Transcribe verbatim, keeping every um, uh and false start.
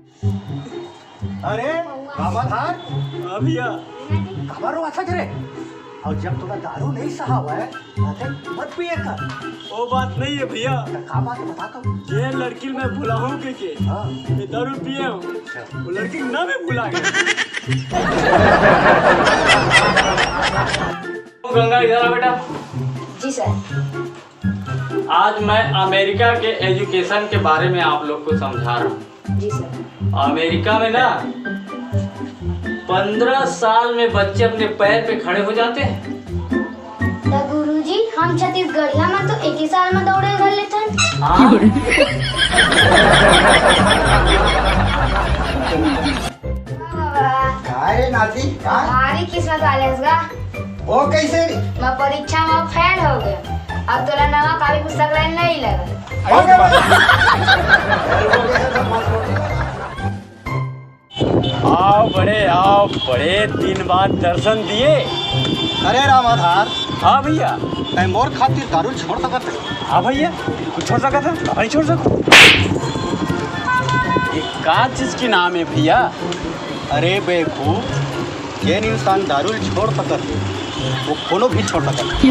अरे रामाधार, हाँ भैया। काबर रोवाथस रे? अउ जब तोला दारू नइ सहावय, त मत पिए कर। वो बात नहीं है भैया। त का बात है, बता तो। ये लड़की मैं भुलाहूँ के, के हाँ। ये दारू पिए हूँ। अच्छा। वो लड़की ना मैं भुला गया। गंगा, इधर आ बेटा। जी सर। आज मैं अमेरिका के एजुकेशन के बारे में आप लोग को समझा रहा हूँ। जी सर। अमेरिका में ना, पंद्रह साल में बच्चे अपने पैर पे खड़े हो जाते हैं। तो गुरुजी, हम छत्तीसगढ़िया मन तो एक ही साल में दौड़े धर लेथन। हाँ। बाबा, का रे नाती, का? भारी किस्मत वाले हस गा। वो कैसे रे? मैं परीक्षा में फेल हो गया। अब तोला नवा कॉपी पुस्तक लाइन नहीं लगा। आओ बड़े, आओ, बड़े दिन बाद दर्शन दिए। अरे रामाधार। हाँ भैया। तैं मोर खातिर दारू छोड़ सकत है? हाँ भैया, कुछ छोड़ सकत है? नहीं छोड़ सकत। ये का चीज के नाम है भैया? अरे बेवकूफ, जेन इंसान दारू ल छोड़ सकत हे, वो कोनो भी छोड़ सकत हे।